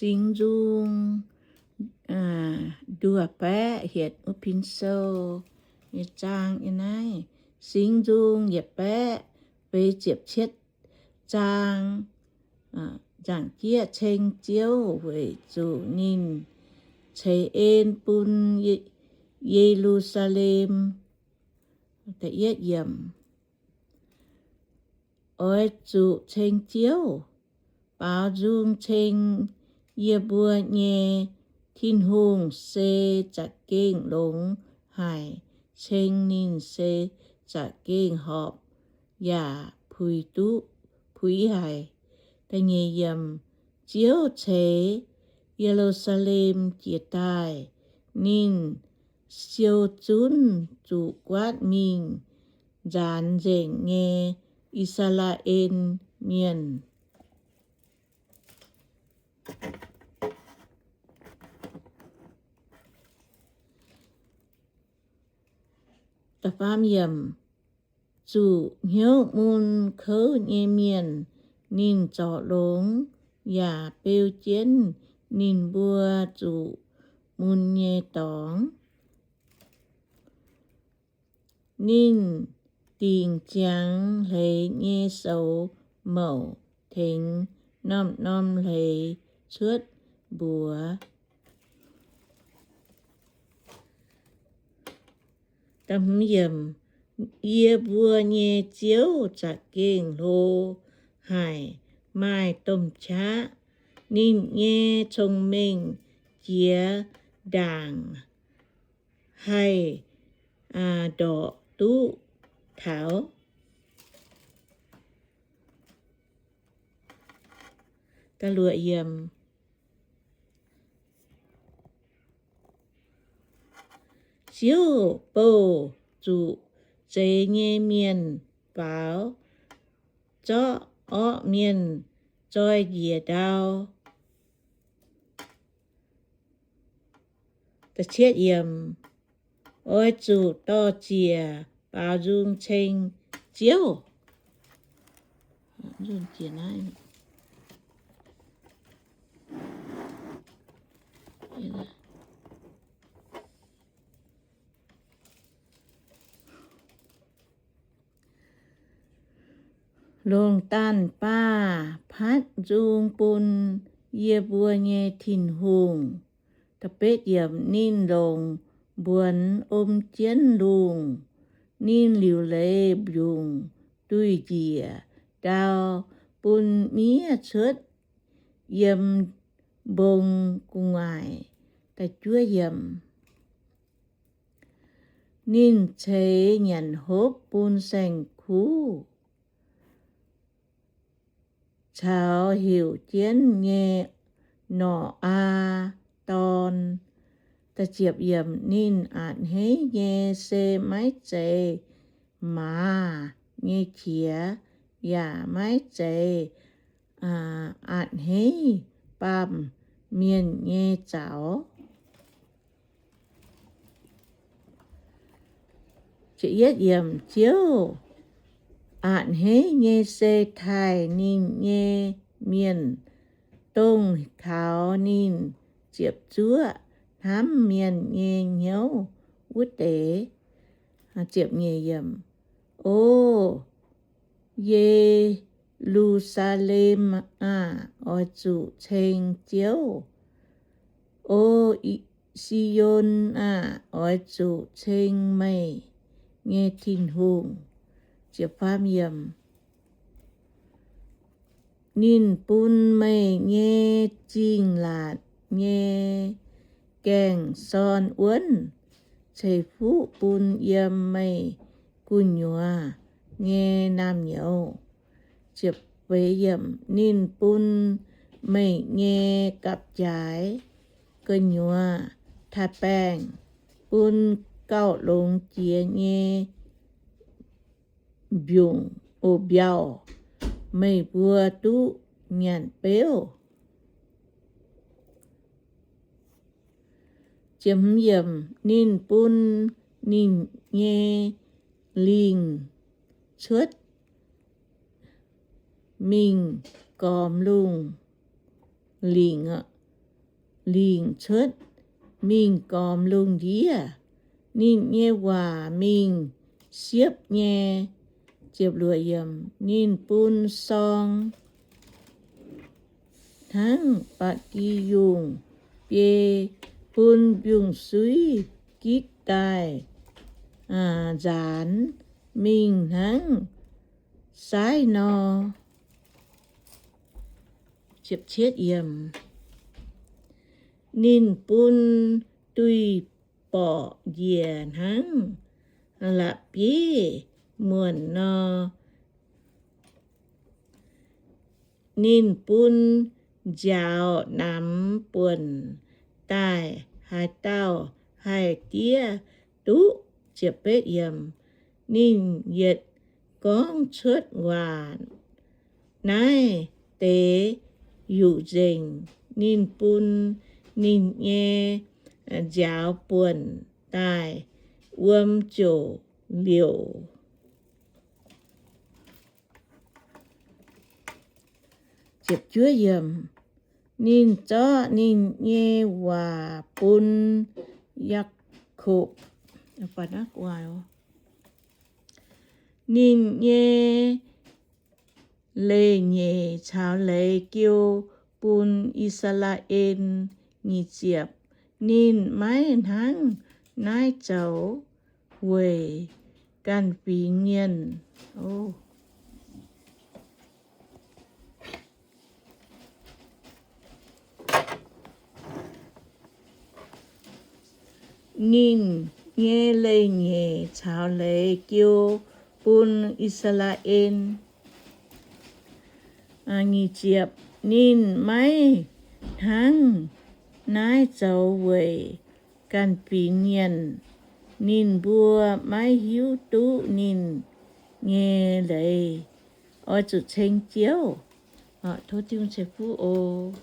Singx Nzung, aa, nduov baeqv hietc wuov pin sou nyei zaang yiem naaiv. Singx Nzung yietc baeqv feix ziepc cietv zaang. Aa, nzaangc jieqv ceng Ziouv weic zuqc ninh ceix en bun Ye-, Ye^lu^saa^lem. Oix zuqc ceng Ziouv, baaux nzung ceng yie mbuo nyei Tin-Hungh se za'gengh longx haic. Ceng ninh se za'gengh horpc yaac puix duqv, puix haic. Ziouv ceix Ye^lu^saa^lem jiez daaih, ninh siou zunv zuqc guaatv mingh nzaanx nzengc nyei I^saa^laa^en Mienh. Zuqc hnyouv mun kouv nyei mienh ninh zorc longx, yaac beu jienv ninh mbuo zuqc mun nyei dorngx. Ninh dingc ziangx hleix nyei soux mouc tengx norm-norm hleix cuotv mbuox. Yie mbuo nyei Ziouv za'gengh hlo haic, maaih domh qaqv. Ninh nyei cong-mengh jiex ndaangc, haih ndorqc duqv taux. Ziouv bouh zuqc zeix nyei mienh faaux, zorqv orqv mienh zoi njiec ndau. Oix zuqc dor-ziec baaux nzung ceng Ziouv. Longc daanh baah patv nzung bun yie mbuo nyei Tin-Hungh. Ninh longc mbuonx om jienv lungh, ninh liuc leiz mbiungc duih njiec ndau bun miev cuotv yiem mbong gu'nguaaic. Ninh ceix nyanc hopv bun saeng-kuv caux heuc jienv nyei norqc aa dorn. Ninh a'hneiv nyei se maiv zeiz maaz nyei qiex, yaac maiv zeiz a'hneiv baamh mienh nyei zaux. Ziouv a'hneiv nyei se taaih ninh nyei mienh, dongh taux ninh ziepc zuoqv hnamv mienh nyei hnyouv wuov deix. O Ye^lu^saa^lem aah! Oix zuqc ceng Ziouv. O Si^on aah! Oix zuqc ceng meih nyei Tin-Hungh. Ninh bun meih nyei zingh laatc nyei gaengh sorn wuonv, ceix fuqv bun yiem meih gu'nyuoz nyei naamh nyouz. Ninh bun meih nyei gapv-jaaix gu'nyuoz taaix-baengh, bun gauh longx jiex nyei mbiungc, o, mbiauh, meih mbuo duqv nyanc beuv. Ninh bun ninh nyei lingc cuotv mingh gormx lungh lingc. lingc cuotv mingh gormx lungh ndiev. Ninh nyei waac mingh siepv nyei. Ninh bun sorng hnangv ba'gi yungh biei, bun mbiungc-suiv gitv daaih nzaanx mingh hnangv saaiv nor. Ninh bun duih borqc njiec hnangv la'bieiv muonc nor. Ninh bun nziaaux namx buonc daaih, haaix dauh haih diev duqv? Ninh yietc gorngv cuotv waac naaiv deix yuqc nzengc, ninh bun ninh nyei nziaaux buonc daaih, wuom ziouc liouc. Ninh zorqv ninh nyei waac bun Yaakopv. Ninh nyei leiz-nyeic caux leiz jiu bun I^saa^laa^en. Nyic ziepc. Ninh maiv hnangv naaiv zoux weic ganh fingx mienh. Ninh nyei leiz-nyeic caux leiz jiu bun I^saa^laa^en. Ninh maiv hnangv naaiv zoux weic ganh fingx mienh. Ninh mbuo maiv hiuv duqv ninh nyei leiz. Oix zuqc ceng Ziouv. Tov Tin-Hungh ceix fuqv oc.